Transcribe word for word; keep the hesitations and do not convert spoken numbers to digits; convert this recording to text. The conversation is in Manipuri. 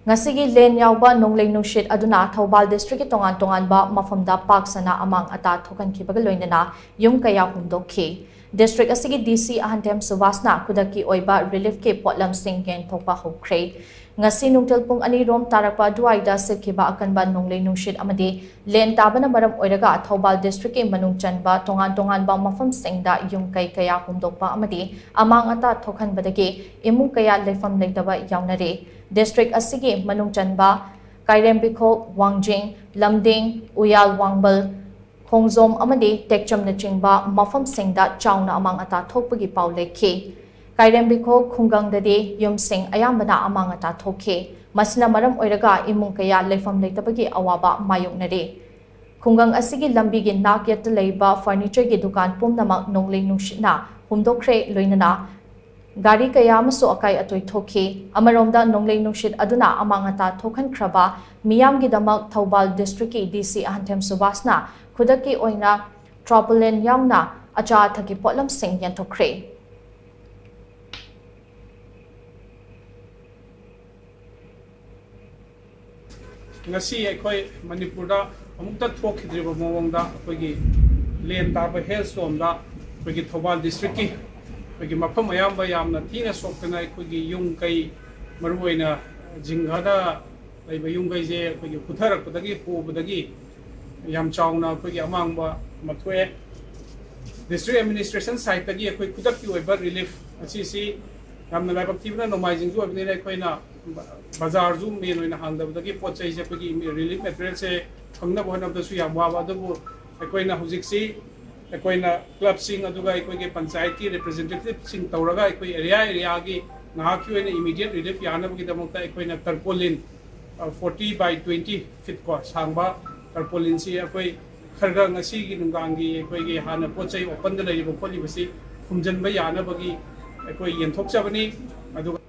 ꯉꯁꯤꯒꯤ ꯂꯦꯟ ꯌꯥꯎꯕ ꯅꯣꯡꯂꯩ ꯅꯨꯡꯁꯤꯠ ꯑꯗꯨꯅ ꯊꯧꯕꯥꯜ ꯗꯤꯁꯇ꯭ꯔꯤꯛꯀꯤ ꯇꯣꯉꯥꯟ ꯇꯣꯉꯥꯟꯕ ꯃꯐꯝꯗ ꯄꯥꯛ ꯁꯟꯅ ꯑꯃꯥꯡ ꯑꯇꯥ ꯊꯣꯛꯍꯟꯈꯤꯕꯒ ꯂꯣꯏꯅꯅ ꯌꯨꯝ ꯀꯌꯥ ꯍꯨꯝꯗꯣꯛꯈꯤ꯫ ꯗꯤꯁꯇ꯭ꯔꯤꯛ ꯑꯁꯤꯒꯤ ꯗꯤ ꯁꯤ ꯑꯍꯟꯊꯦꯝ ꯁꯨꯕꯥꯁꯅ ꯈꯨꯗꯛꯀꯤ ꯑꯣꯏꯕ ꯔꯤꯂꯤꯐꯀꯤ ꯄꯣꯠꯂꯝꯁꯤꯡ ꯌꯦꯟꯊꯣꯛꯄ ꯍꯧꯈ꯭ꯔꯦ꯫ ꯉꯁꯤ ꯅꯨꯡꯊꯤꯜ ꯄꯨꯡ ꯑꯅꯤ ꯔꯣꯝ ꯇꯥꯔꯛꯄ ꯑꯗꯨꯋꯥꯏꯗ ꯁꯤꯠꯈꯤꯕ ꯑꯀꯟꯕ ꯅꯣꯡꯂꯩ ꯅꯨꯡꯁꯤꯠ ꯑꯃꯗꯤ ꯂꯦꯟ ꯇꯥꯕꯅ ꯃꯔꯝ ꯑꯣꯏꯔꯒ ꯊꯧꯕꯥꯜ ꯗꯤꯁꯇ꯭ꯔꯤꯛꯀꯤ ꯃꯅꯨꯡ ꯆꯟꯕ ꯇꯣꯉꯥꯟ ꯇꯣꯉꯥꯟꯕ ꯃꯐꯝꯁꯤꯡꯗ ꯌꯨꯝ ꯀꯩ ꯀꯌꯥ ꯍꯨꯝꯗꯣꯛꯄ ꯑꯃꯗꯤ ꯑꯃꯥꯡ ꯑꯇꯥ ꯊꯣꯛꯍꯟꯕꯗꯒꯤ ꯏꯃꯨꯡ ꯀꯌꯥ ꯂꯩꯐꯝ ꯂꯩꯇꯕ ꯌꯥꯎꯅꯔꯦ꯫ ꯗꯤꯁꯇ꯭ꯔꯤꯛ ꯑꯁꯤꯒꯤ ꯃꯅꯨꯡ ꯆꯟꯕ ꯀꯥꯏꯔꯦꯝꯕꯤꯈꯣꯛ, ꯋꯥꯡꯖꯤꯡ, ꯂꯝꯗꯤꯡ, ꯎꯌꯥꯜ ꯋꯥꯡꯕꯜ, ꯈꯣꯡꯖꯣꯝ ꯑꯃꯗꯤ ꯇꯦꯛꯆꯝꯅꯆꯤꯡꯕ ꯃꯐꯝꯁꯤꯡꯗ ꯆꯥꯎꯅ ꯑꯃꯥꯡ ꯑꯇꯥ ꯊꯣꯛꯄꯒꯤ ꯄꯥꯎ ꯂꯩꯈꯤ꯫ ꯀꯥꯏꯔꯦꯝꯕꯤꯈꯣꯛ ꯈꯨꯡꯒꯪꯗꯗꯤ ꯌꯨꯝꯁꯤꯡ ꯑꯌꯥꯝꯕꯅ ꯑꯃꯥꯡ ꯑꯇꯥ ꯊꯣꯛꯈꯤ꯫ ꯃꯁꯤꯅ ꯃꯔꯝ ꯑꯣꯏꯔꯒ ꯏꯃꯨꯡ ꯀꯌꯥ ꯂꯩꯐꯝ ꯂꯩꯇꯕꯒꯤ ꯑꯋꯥꯕ ꯃꯥꯌꯣꯛꯅꯔꯤ꯫ ꯈꯨꯡꯒꯪ ꯑꯁꯤꯒꯤ ꯂꯝꯕꯤꯒꯤ ꯅꯥꯛ ꯌꯦꯠꯇ ꯂꯩꯕ ꯐꯔꯅꯤꯆꯔꯒꯤ ꯗꯨꯀꯥꯟ ꯄꯨꯝꯅꯃꯛ ꯅꯣꯡꯂꯩ ꯅꯨꯡꯁꯤꯠꯅ ꯍꯨꯝꯗꯣꯛꯈ꯭ꯔꯦ, ꯂꯣꯏꯅꯅ ꯒꯥꯔꯤ ꯀꯌꯥ ꯑꯃꯁꯨ ꯑꯀꯥꯏ ꯑꯇꯣꯏ ꯊꯣꯛꯈꯤ꯫ ꯑꯃꯔꯣꯝꯗ ꯅꯣꯡꯂꯩ ꯅꯨꯡꯁꯤꯠ ꯑꯗꯨꯅ ꯑꯃꯥꯡ ꯑꯇꯥ ꯊꯣꯛꯍꯟꯈ꯭ꯔꯕ ꯃꯤꯌꯥꯝꯒꯤꯗꯃꯛ ꯊꯧꯕꯥꯜ ꯗꯤꯁꯇ꯭ꯔꯤꯛꯀꯤ ꯗꯤ ꯁꯤ ꯑꯍꯟꯊꯦꯝ ꯁꯨꯕꯥꯁꯅ ꯈꯨꯗꯛꯀꯤ ꯑꯣꯏꯅ ꯇ꯭ꯔꯥꯄꯣꯂꯤꯟ ꯌꯥꯎꯅ ꯑꯆꯥ ꯑꯊꯛꯀꯤ ꯄꯣꯠꯂꯝꯁꯤꯡ ꯌꯦꯟꯊꯣꯛꯈ꯭ꯔꯦ꯫ ꯉꯁꯤ ꯑꯩꯈꯣꯏ ꯃꯅꯤꯄꯨꯔꯗ ꯑꯃꯨꯛꯇ ꯊꯣꯛꯈꯤꯗ꯭ꯔꯤꯕ ꯃꯑꯣꯡꯗ ꯑꯩꯈꯣꯏꯒꯤ ꯂꯦꯟ ꯇꯥꯕ ꯍꯦꯜ ꯁ꯭ꯇꯣꯝꯗ ꯑꯩꯈꯣꯏꯒꯤ ꯊꯧꯕꯥꯜ ꯗꯤꯁꯇ꯭ꯔꯤꯛꯀꯤ ꯑꯩꯈꯣꯏꯒꯤ ꯃꯐꯝ ꯑꯌꯥꯝꯕ ꯌꯥꯝꯅ ꯊꯤꯅ ꯁꯣꯛꯇꯅ ꯑꯩꯈꯣꯏꯒꯤ ꯌꯨꯝ ꯀꯩ, ꯃꯔꯨꯑꯣꯏꯅ ꯖꯤꯡꯒꯗ ꯂꯩꯕ ꯌꯨꯝ ꯀꯩꯁꯦ ꯑꯩꯈꯣꯏꯒꯤ ꯄꯨꯊꯔꯛꯄꯗꯒꯤ, ꯄꯨꯕꯗꯒꯤ ꯌꯥꯝ ꯆꯥꯎꯅ ꯑꯩꯈꯣꯏꯒꯤ ꯑꯃꯥꯡꯕ ꯑꯃ ꯊꯣꯛꯑꯦ꯫ ꯗꯤꯁꯇ꯭ꯔꯤꯛ ꯑꯦꯗꯃꯤꯅꯤꯁꯇ꯭ꯔꯦꯁꯟ ꯁꯥꯏꯠꯇꯒꯤ ꯑꯩꯈꯣꯏ ꯈꯨꯗꯛꯀꯤ ꯑꯣꯏꯕ ꯔꯤꯂꯤꯐ ꯑꯁꯤꯁꯤ ꯌꯥꯝꯅ ꯂꯥꯏꯕꯛ ꯊꯤꯕꯅ ꯅꯣꯡꯃꯥꯏꯖꯤꯡꯁꯨ ꯑꯣꯏꯕꯅꯤꯅ ꯑꯩꯈꯣꯏꯅ ꯕꯖꯥꯔꯁꯨ ꯃꯦꯟ ꯑꯣꯏꯅ ꯍꯥꯡꯗꯕꯗꯒꯤ ꯄꯣꯠ ꯆꯩꯁꯦ ꯑꯩꯈꯣꯏꯒꯤ ꯔꯤꯂꯤꯐ ꯃꯦꯇꯔꯤꯌꯦꯜꯁꯦ ꯐꯪꯅꯕ ꯍꯣꯠꯅꯕꯗꯁꯨ ꯌꯥꯝ ꯋꯥꯕ, ꯑꯗꯨꯕꯨ ꯑꯩꯈꯣꯏꯅ ꯍꯧꯖꯤꯛꯁꯤ ꯑꯩꯈꯣꯏꯅ ꯀ꯭ꯂꯕꯁꯤꯡ ꯑꯗꯨꯒ ꯑꯩꯈꯣꯏꯒꯤ ꯄꯟꯆꯥꯌꯠꯀꯤ ꯔꯤꯄ꯭ꯔꯖꯦꯟꯇꯦꯇꯤꯚꯁꯤꯡ ꯇꯧꯔꯒ ꯑꯩꯈꯣꯏ ꯑꯦꯔꯤꯌꯥ ꯑꯦꯔꯤꯌꯥꯒꯤ ꯉꯥꯏꯍꯥꯛꯀꯤ ꯑꯣꯏꯅ ꯏꯃꯤꯗꯤꯌꯦꯠ ꯔꯤꯂꯤꯐ ꯌꯥꯅꯕꯒꯤꯗꯃꯛꯇ ꯑꯩꯈꯣꯏꯅ ꯇꯔꯄꯣꯂꯤꯟ forty by twenty feet ꯀꯣ ꯁꯥꯡꯕ ꯇꯔꯄꯣꯂꯤꯟꯁꯤ ꯑꯩꯈꯣꯏ ꯈꯔ ꯈꯔ ꯉꯁꯤꯒꯤ ꯅꯨꯡꯗꯥꯡꯒꯤ ꯑꯩꯈꯣꯏꯒꯤ ꯍꯥꯟꯅ ꯄꯣꯠ ꯆꯩ ꯑꯣꯄꯟꯗ ꯂꯩꯔꯤꯕ ꯈꯣꯠꯂꯤꯕꯁꯤ ꯈꯨꯝꯖꯤꯟꯕ ꯌꯥꯅꯕꯒꯤ ꯑꯩꯈꯣꯏ ꯌꯦꯟꯊꯣꯛꯆꯕꯅꯤ꯫ ꯑꯗꯨꯒ